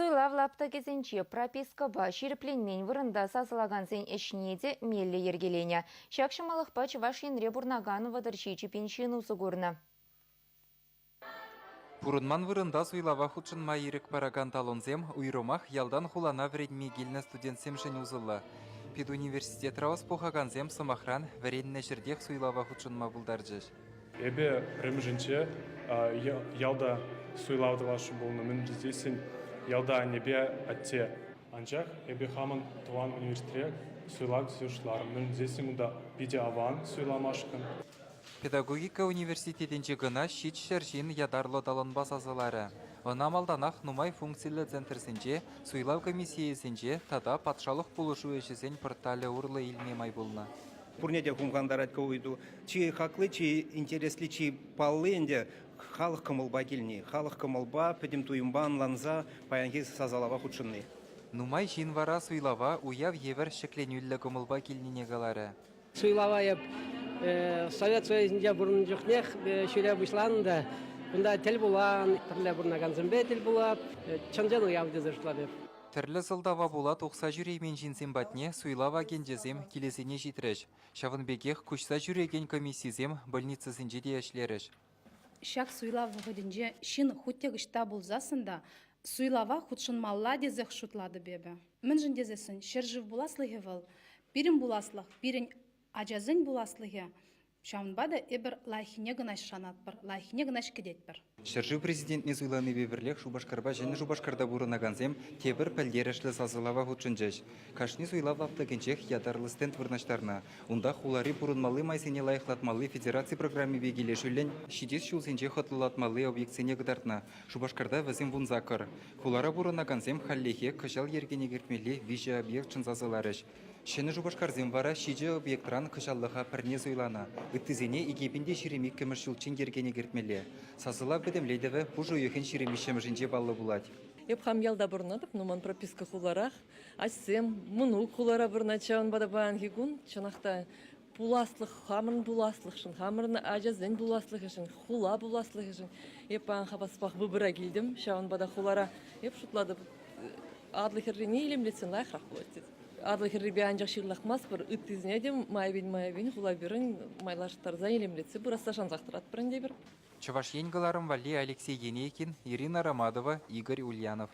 Суйлав лаптӑкӗсенче пропискӑпа ҫирӗпленмен вырӑнта сасӑлакансен ӗҫне те меллӗ йӗркеленӗ. Ҫак ҫӑмӑллӑхпа Чӑваш Енре пурӑнакан 37 пин ҫын усӑ курнӑ. Пурӑнман вырӑнта суйлава хутшӑнма ирӗк паракан талонсем уйрӑмах ялтан хулана вӗренме килнӗ студентсемшӗн усӑллӑ. Педуниверситетра ӑс пухакансем, сӑмахран, вӗреннӗ ҫӗртех суйлава хутшӑнма пултарчӗҫ. Эпӗ пӗрремӗшӗнче ялта суйлав тӑвасшӑн пулнӑ. Мӗн тесессӗн ялта аннепе атте. Анчах эпӗ хамӑн тӑван университетре суйлав тесе шутларӑм. Мӗн тесессӗн кунта питӗ аван суйламашкӑн. Педагогика университетӗнче кӑна 700 ҫын ятарлӑ талонпа сасӑларӗ. Ӑна малтанах нумай функциллӗ центрсенче, суйлав комиссийӗсенче тата патшалӑх пулӑшу ӗҫӗсен порталӗ урлӑ илме май пулнӑ. Пурне те хумхантарать ку ыйту. Чи хакли, чи интересли, чи палли ӗнтӗ халӑх кӑмӑлпа килни, халӑх кӑмӑлпа, пӗтӗм туйӑмпа ӑнланса паянхи сасӑлава хутшӑнни. Нумай ҫын вара суйлава уяв евӗр ҫӗкленӳллӗ кӑмӑлпа килнине каларӗ. Суйлава эп Совет Союзӗнче пурӑннӑ чухнех ҫӳре пуҫланӑ та кунта тӗл пулан, пӗрле пурӑнакансемпе тӗл пулап. Чӑн-чӑн уяв тесе шутлатӑп. Тӗрлӗ сӑлтава пула тухса ҫӳреймен ҫынсем патне суйлав агенчӗсем килӗсене ҫитрӗҫ. Ҫавӑн пекех куҫса ҫӳрекен комиссисем больницӑсенче те ӗҫлерӗҫ. Ҫак суйлав вӑхӑтӗнче ҫын хуть те ӑҫта пулсассӑн та суйлава хутшӑнмалла тесех шутлатӑп эпӗ. Мӗншӗн тесессӗн ҫӗршыв пуласлӑхӗ вӑл пирӗн пуласлӑх, пирӗн ачасен пуласлӑхӗ. Ҫавӑнпа та эпир лайӑххине кӑна шанатпӑр, лайӑххине кӑна кӗтетпӗр. Ҫӗршыв Президентне суйланипе пӗрлех Шупашкарпа Ҫӗнӗ Шупашкарта пурӑнакансем тепӗр пӗлтерӗшлӗ сасӑлава хутшӑнчӗҫ. Кашни суйлав лаптӑкӗнчех ятарлӑ стенд вырнаҫтарнӑ. Унта хулари пурӑнмалли майсене лайӑхлатмалли федераци программипе килӗшӳллӗн ҫитес ҫулсенче хӑтлӑлатмалли объектсене кӑтартнӑ. Шупашкарта вӗсем 18. Хулара пурӑнакансем хальлӗхе кӑҫал йӗркене кӗртмелли виҫӗ объектшӑн сасӑларӗҫ. Ҫӗнӗ Шупашкарсем вара ҫичӗ объектран кӑҫаллӑха пӗрне суйланӑ, ыттисене 2022-мӗш ҫулччен йӗркене кӗртмелле. Сасӑлав пӗтӗмлетӗвӗ пуш уйӑхӗн 23-мӗшӗнче паллӑ пулать. Эп хам ялта пурӑнатӑп, но ман прописка хуларах. Ачсем, мӑнук хулара пурӑнать, ҫавӑнпа та паянхи кун чӑнах та пуласлӑх, хамӑрӑн пуласлӑхшӑн, хамӑрӑн ачасен пуласлӑхӗшӗн, хула пуласлӑхӗшӗн эп паян хаваспах выбора килтӗм. Ҫавӑнпа та хулара эп шутлатӑп, Атӑл хӗррине илемлетсен лайӑхрах пулать тет. Атӑл хӗррипе анчах ҫырлахмастпӑр, ыттисене те майӗпен-майӗпен хула пирӗн майлаштарса илемлетсе пырасса шансах тӑратпӑр ӗнтӗ эпир. Чӑваш Ен кӑларӑм валли Алексей Енейкин, Ирина Ромадова, Игорь Ульянов.